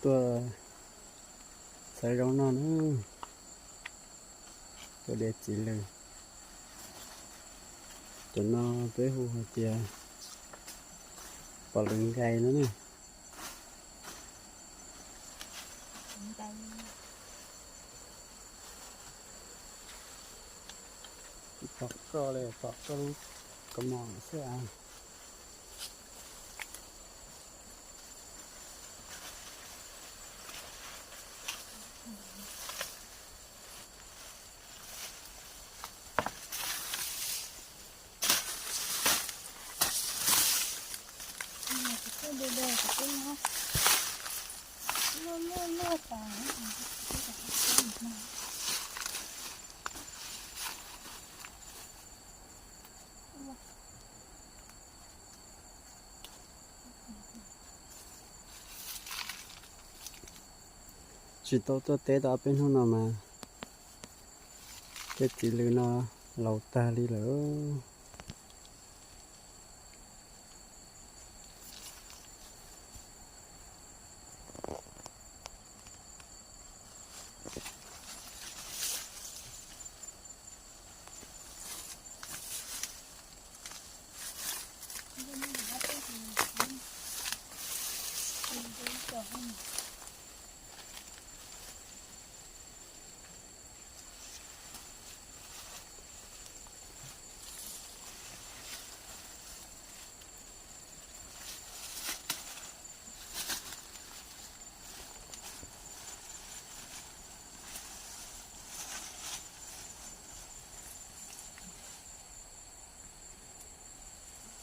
tuaj txhawb zaub noj na, tuaj de txiv lws. Cov no peb hu hais tias pom lws nkais no na. Tsis pom koj li, pom koj lub kaus mom xwb as. Tsis tau tuaj teb tau peb hnub no mas tej txiv lws no laus tag li lawm.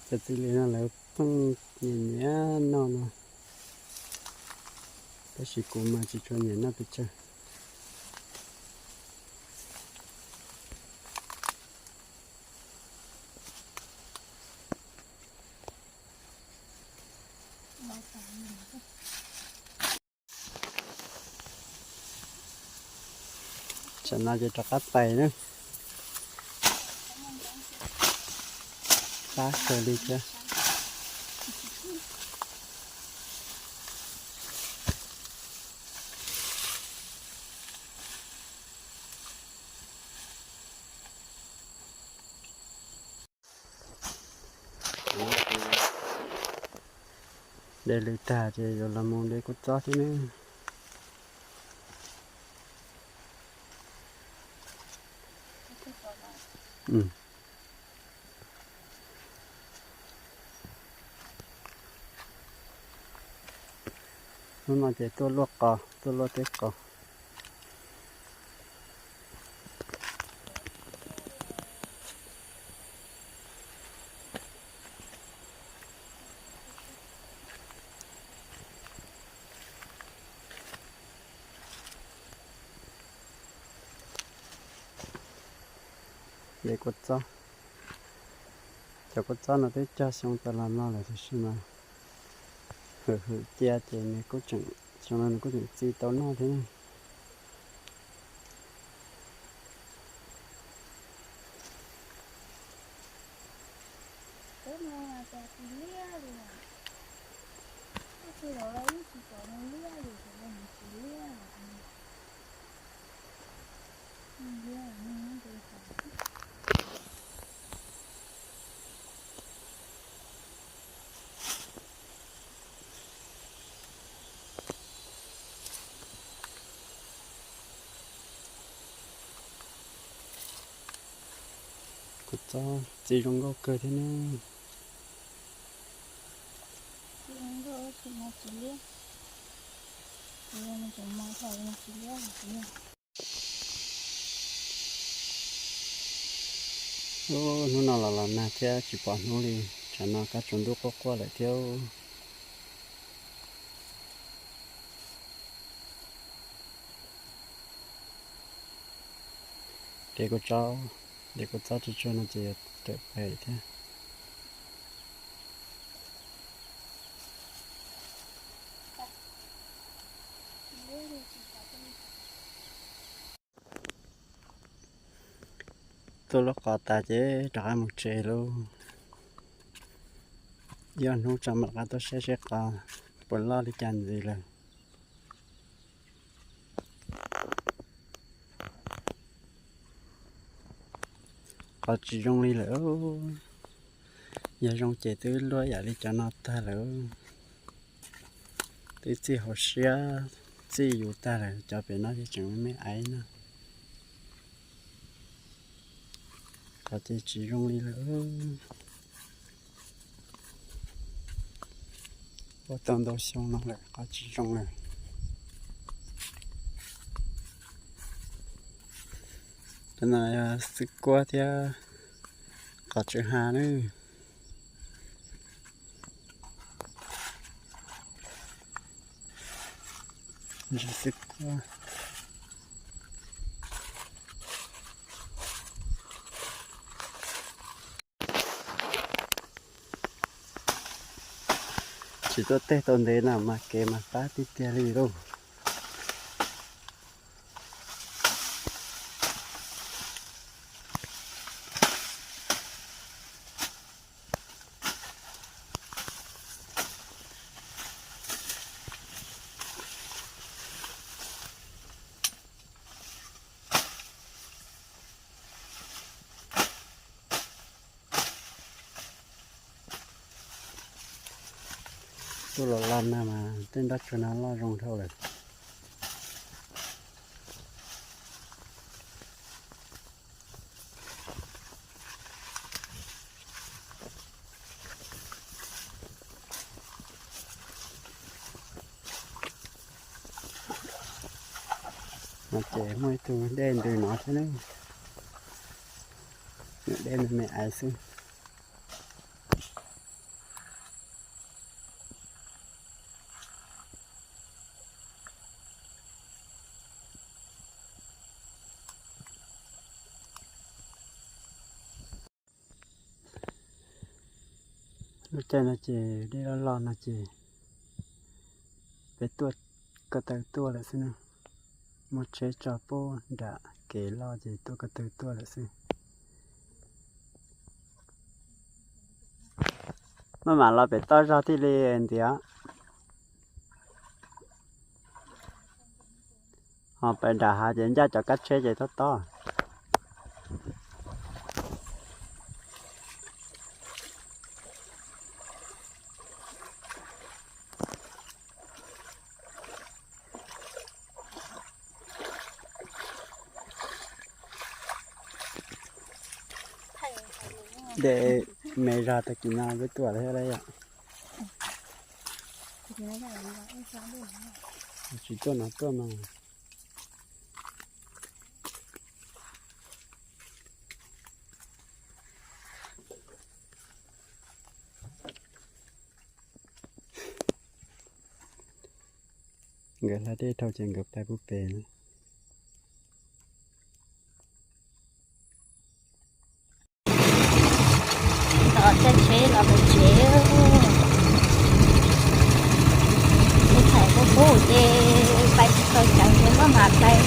Cov txiv lws no lawv pheej nyiam nyiam noj no, tab sis kuv mas tsis tshua nyiam noj pes tsawg. Tsam no ces rov qab pais na. Qab kawg li thiab. De lws tag ces yuav los mus de kua txob thiab ne. Hnub no ces tuaj luaj qos, tuaj luaj teb qos. De kua txob. Cov kua txob no twb cog xyoo tas los no lawm tiam sis mas hwm hwm cia ces nws kuj tseem, xyoo no nws kuj tseem txi tau noj thiab. Kua txob txi zoo nkauj kawg thiab ne. Hnub no los los nag thiab tsis pom hnub li, tsam no kab tsaus ntuj quaj quaj lawm thiab. De kua txob, de kua txob tsuag tsuag no ces yuav tawm pem thiab. Tuaj luaj qos tas ces rov qab mus tsev lauj. Ib ob hnub tso mam rov qab tuaj saib seb qos puas loj li cas ntxiv lawm. Qhov tsis zoo li lawm. Yog zoo ces twb luaj yam li cov no tag lawm. Twb txij hauv siab txij yus tag lawm, cov pem no ces tseem me me aiv no. Qhov ces tsis zoo li lawm. Ua tau ntau xyoo no lawm qhov tsis zoo lawm. Cov no yog xwb kuab thiab qos tsw ha na. Ntsis xwb kuab. Tsis tuaj tej tau ntev no mas kev mas qab tiag tiag li lauj. Tuaj los los no mas tej nroj tsua no loj zoo dhau lawm. No ces muaj ib tug dej ntws no thiab na. Dej me me aiv xwb. Lub caij no ces dej loj loj no ces peb tuaj ko taw tuaj lawm xwb na. Muab tsheb tso pub nram kev loj ces tuaj ko taw tuaj lawm xwb. Maj mam los pem toj zog thiaj li ntiav. Ho pem nram hav ces ncaj cov kab tsheb ces tob tob. Dej me zog tag kis no peb tuaj thiab lauj yom. Tsis tuaj no tuaj mas. Nkawd hla dej dhau ces nkawd pais pub pem na. Tos caij tsheb los mus tsev. Tej thaim qub qub ces pais tsis tau ceev ces maj mam pais.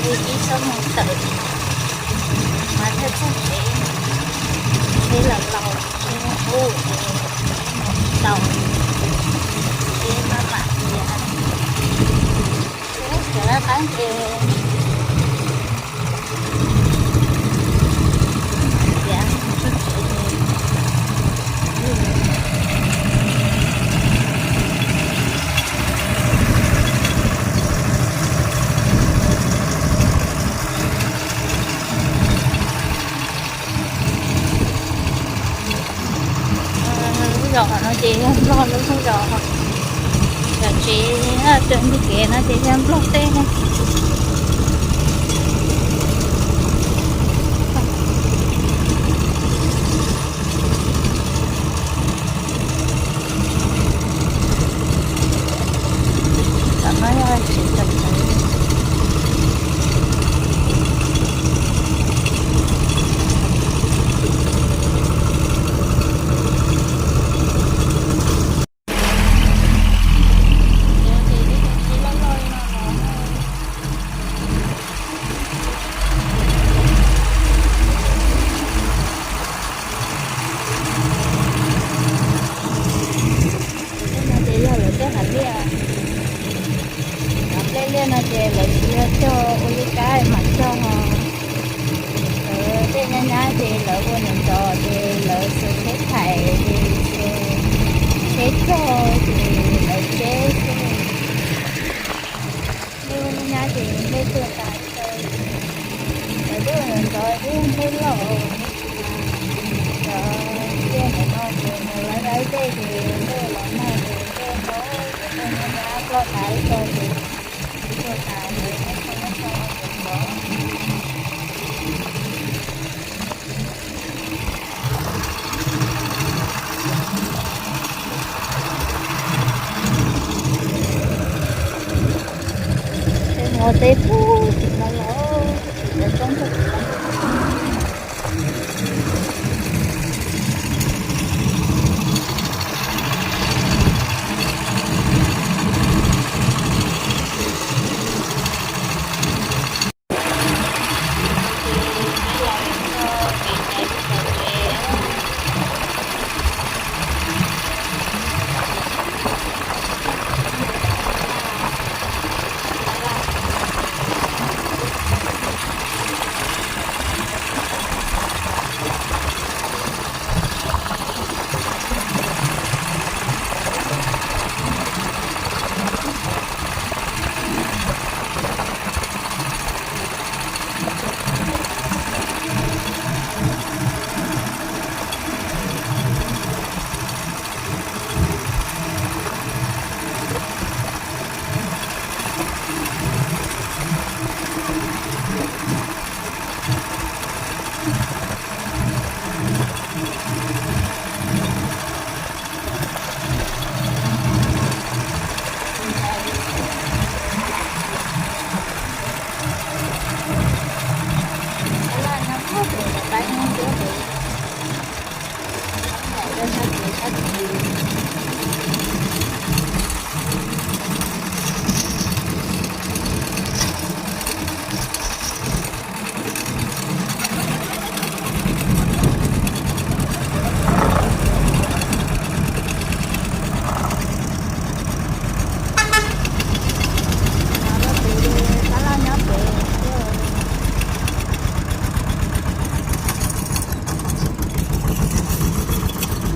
Ib txoj moo tawm mas thawj txog tsev, tsheb los laus, tsheb qub ces mus tsis tau, tsheb maj mam tias cov laj qab ces tias txog tsev. Lub zos no ces yog Nplog lub zos, yog tsev raws ntiag kev no ces yog Nplog tej. Tam no yog tsev cov tawv. Ces ib tug tsheb loj loj li no los, Ua niam ntxov ces lawv xuas tsheb thaiv, ces xuas tsheb cog, ces lawv tseb xwb. Lub nyab ces nplej tuag tas ib co. Lawv lub niam ntxov lub nplej loj, cov tiaj ntawm no ces nws lawv lawv dej ces nplej los nag ces nplej hlob ces lub nyab ploj tas ib co ces tuag tas ces nyob txog niam ntxov. Mus teb pub tsis no los tsis cov tsob ntug.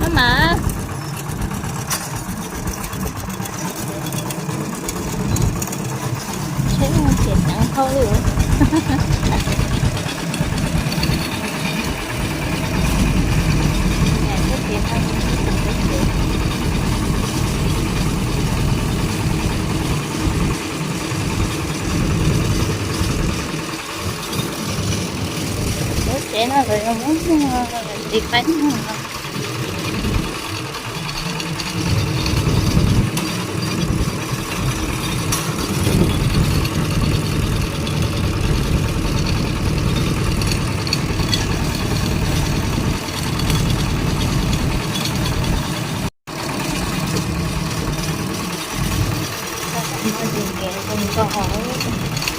Maj mam, tsheb ces teev hauj lwm. Lub tsev no lawv yuav muab nug, lawv tiv qaib nug no. Tab tom muaj ris kev zoo nkauj.